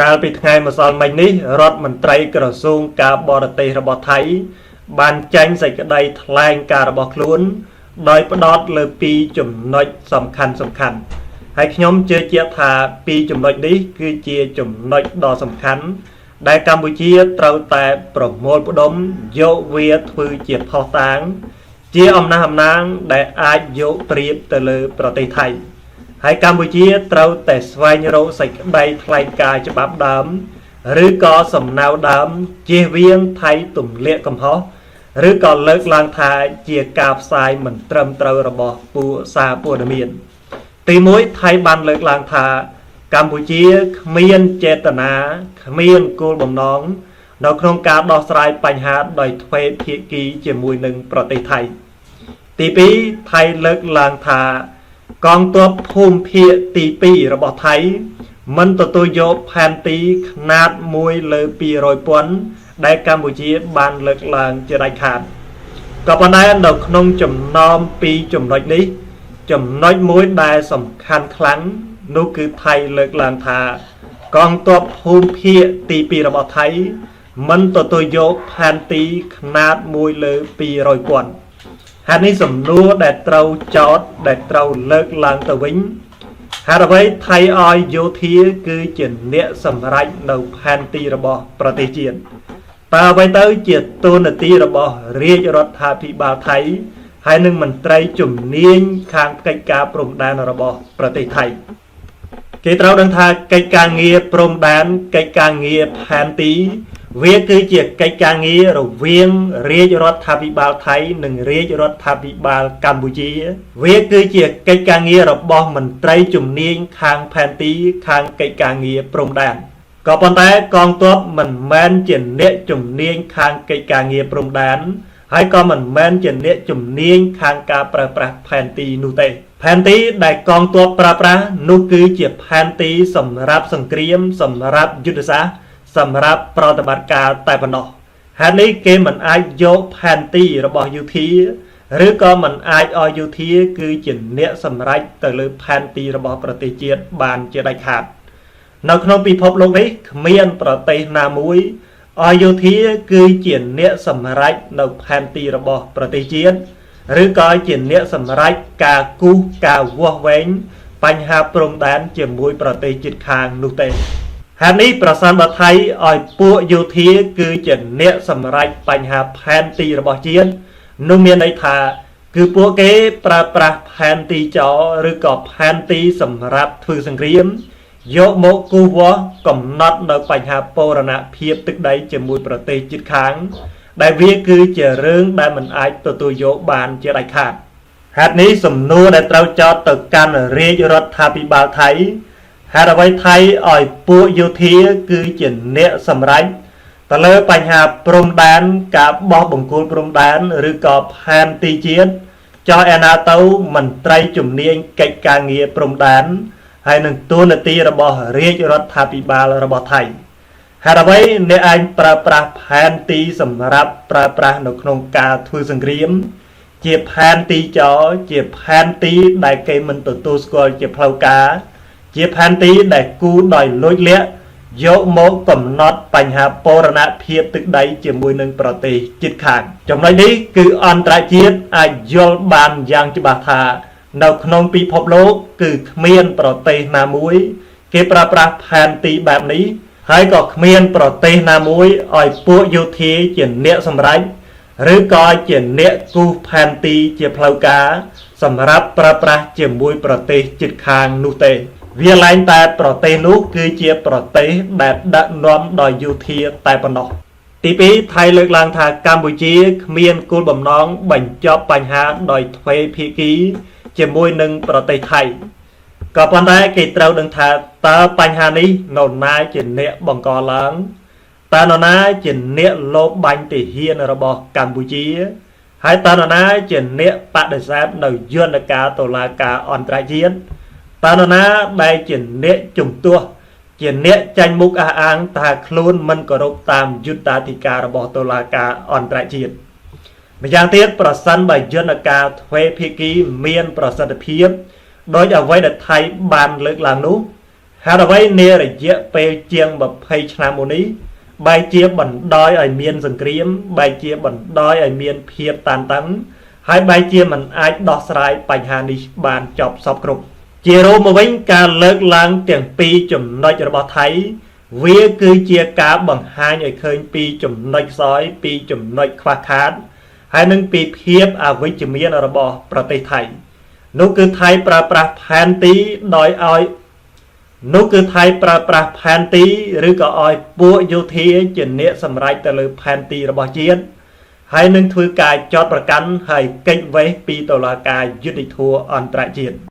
កាលពីថ្ងៃម្សិលមិញនេះរដ្ឋមន្ត្រីក្រសួងការបរទេសរបស់ថៃ បានចេញសេចក្តីថ្លែងការណ៍របស់ខ្លួន ដោយផ្ដោតលើពីរចំណុចសំខាន់សំខាន់ហើយខ្ញុំជឿជាក់ថាពីរចំណុចនេះគឺជាចំណុចដ៏សំខាន់ ដែលកម្ពុជាត្រូវតែប្រមូលផ្ដុំយកវាធ្វើជាភស្តុតាង ជាអំណះអំណាងដែលអាចយកប្រៀបទៅលើប្រទេសថៃ ហើយកម្ពុជាត្រូវតែស្វែងរកសេចក្តីថ្លែងការណ៍ច្បាប់ដើម ឬក៏សំណៅដើមជៀសវាងថៃទម្លាក់កំហុសឬក៏លើកឡើងថាជាការផ្សាយមិនត្រឹមត្រូវរបស់ពួកសារព័ត៌មាន ទីមួយថៃបានលើកឡើងថា កម្ពុជាគ្មានចេតនាគ្មានគោលបំណងនៅក្នុងការដោះស្រាយបញ្ហាដោយទ្វេភាគីជាមួយនឹងប្រទេសថៃ ទី2ថៃលើកឡើងថា កងទ័ពភូមិភាគទី2របស់ថៃ មិនទទួលយកផែនទីខ្នាត1លើ200ពាន់ដែលកម្ពុជាបានលើកឡើងជាដាច់ខាតក៏ប៉ុន្តែនៅក្នុងចំណោមពីរចំណុចនេះ ចំណុចមួយដែលសំខាន់ខ្លាំងនោះគឺថៃលើកឡើងថា កងទ័ពភូមិភាគទី2របស់ថៃ មិនទទួលយកផែនទីខ្នាត1លើ200ពាន់ហេតុនេះសំណួរដែលត្រូវចោទដែលត្រូវលើកឡើងទៅវិញហេតុអ្វីថៃឲ្យយោធាគឺជាអ្នកសម្រេចនៅផែនទីរបស់ប្រទេសជាតិតើអ្វីទៅជាតួនាទីរបស់រាជរដ្ឋាភិបាលថៃ ហើយនឹងមន្ត្រីជំនាញខាងកិច្ចការព្រំដែនរបស់ប្រទេសថៃ គេត្រូវដឹងថាកិច្ចការងារព្រំដែនកិច្ចការងារផែនទី វាគឺជាកិច្ចការងាររវាងរាជរដ្ឋាភិបាលថៃនិងរាជរដ្ឋាភិបាលកម្ពុជា វាគឺជាកិច្ចការងាររបស់មន្ត្រីជំនាញខាងផែនទីខាងកិច្ចការងារព្រំដែនក៏ប៉ុន្តែកងទ័ពមិនមែនជាអ្នកជំនាញខាងកិច្ចការងារព្រំដែនហើយក៏មិនមែនជាអ្នកជំនាញខាងការប្រើប្រាស់ផែនទីនោះទេ ផែនទីដែលកងទ័ពប្រើប្រាស់នោះគឺជាផែនទីសម្រាប់សង្គ្រាមសម្រាប់យុទ្ធសាស្ត្រសម្រាប់ប្រតិបត្តិការតែប៉ុណ្ណោះហេតុនេះគេមិនអាចយកផែនទីរបស់យោធាឬក៏មិនអាចឲ្យយោធាគឺជាអ្នកសម្រេចទៅលើផែនទីរបស់ប្រទេសជាតិបានជាដាច់ខាត នៅក្នុងពិភពលោកនេះគ្មានប្រទេសណាមួយឲ្យយោធាគឺជាអ្នកសម្រេចនៅផែនទីរបស់ប្រទេសជាតិឬក៏ជាអ្នកសម្រេចការគូសការវាស់វែងបញ្ហាព្រំដែនជាមួយប្រទេសជិតខាងនោះទេហេតុនេះប្រសិនបើថៃឲ្យពួកយោធាគឺជាអ្នកសម្រេចបញ្ហាផែនទីរបស់ជាតិនោះមានន័យថា គឺពួកគេប្រើប្រាស់ផែនទីចោរឬក៏ផែនទីសម្រាប់ធ្វើសង្គ្រាម យកមកគូសវាស់កំណត់នៅបញ្ហាបូរណភាពទឹកដីជាមួយប្រទេសជិតខាង ដែលវាគឺជារឿងដែលមិនអាចទទួលយកបានជាដាច់ខាតហេតុនេះសំណួរដែលត្រូវចោទទៅកាន់រាជរដ្ឋាភិបាលថៃហេតុអ្វីថៃឲ្យពួកយោធាគឺជាអ្នកសម្រេចទៅលើបញ្ហាព្រំដែនការបោះបង្គោលព្រំដែនឬក៏ផែនទីជាតិចោះឯណាទៅមន្ត្រីជំនាញកិច្ចការងារព្រំដែនហើយនឹងតួនាទីរបស់រាជរដ្ឋាភិបាលរបស់ថៃហេតុអ្វីអ្នកឯងប្រើប្រាស់ផែនទីសម្រាប់ប្រើប្រាស់នៅក្នុងការធ្វើសង្គ្រាម ជាផែនទីចោរជាផែនទីដែលគេមិនទទួលស្គាល់ជាផ្លូវការ ជាផែនទីដែលគូដោយលួចលាក់យកមកកំណត់បញ្ហាបូរណភាពទឹកដីជាមួយនឹងប្រទេសជិតខាងចំណុចនេះគឺអន្តរជាតិអាចយល់បានយ៉ាងច្បាស់ថា នៅក្នុងពិភពលោកគឺគ្មានប្រទេសណាមួយ គេប្រើប្រាស់ផែនទីបែបនេះហើយក៏គ្មានប្រទេសណាមួយឲ្យពួកយោធាជាអ្នកសម្រេចឬក៏ជាអ្នកគូសផែនទីជាផ្លូវការ សម្រាប់ប្រើប្រាស់ជាមួយប្រទេសជិតខាងនោះទេ វាលែងតែប្រទេសនោះគឺជាប្រទេសដែលដឹកនាំដោយយោធាតែប៉ុណ្ណោះទី2ថៃលើកឡើងថាកម្ពុជាគ្មានគោលបំណងបញ្ចប់បញ្ហាដោយទ្វេភាគីជាមួយនឹងប្រទេសថៃក៏ប៉ុន្តែគេត្រូវដឹងថាតើបញ្ហានេះនរណាជាអ្នកបង្កឡើងតើនរណាជាអ្នកលបបាញ់ទាហានរបស់កម្ពុជា ហើយតើនរណាជាអ្នកបដិសេធនៅយន្តការតុលាការអន្តរជាតិតើនរណាដែលជាអ្នកជំទាស់ជាអ្នកចាញ់មុខអះអាងថាខ្លួនមិនគោរពតាមយុត្តាធិការរបស់តុលាការអន្តរជាតិម្យ៉ាងទៀតប្រសិនបើយន្តការទ្វេភាគីមានប្រសិទ្ធភាពដោយអ្វីដែលថៃបានលើកឡើងនោះ ហេតុអ្វីនារយៈពេលជាង20ឆ្នាំមកនេះបែរជាបណ្ដោយឲ្យមានសង្គ្រាមបែរជាបណ្ដោយឲ្យមានភាពតានតឹងហើយបែរជាមិនអាចដោះស្រាយបញ្ហានេះបានចប់សព្វគ្រប់ជារួមមកវិញការលើកឡើងទាំងពីរចំណុចរបស់ថៃវាគឺជាការបង្ហាញឲ្យឃើញពីចំណុចខ្សោយពីចំណុចខ្វះខាតហើយនឹងពីភាពអវិជ្ជមានរបស់ប្រទេសថៃនោះគឺថៃប្រើប្រាស់ផែនទីដោយឲ្យនោះគឺថៃប្រើប្រាស់ផែនទីឬក៏ឲ្យពួកយោធាជាអ្នកសម្រេចទៅលើផែនទីរបស់ជាតិហើយនឹងធ្វើការចោទប្រកាន់ហើយគេចវេះពីតុលាការយុត្តិធម៌អន្តរជាតិ។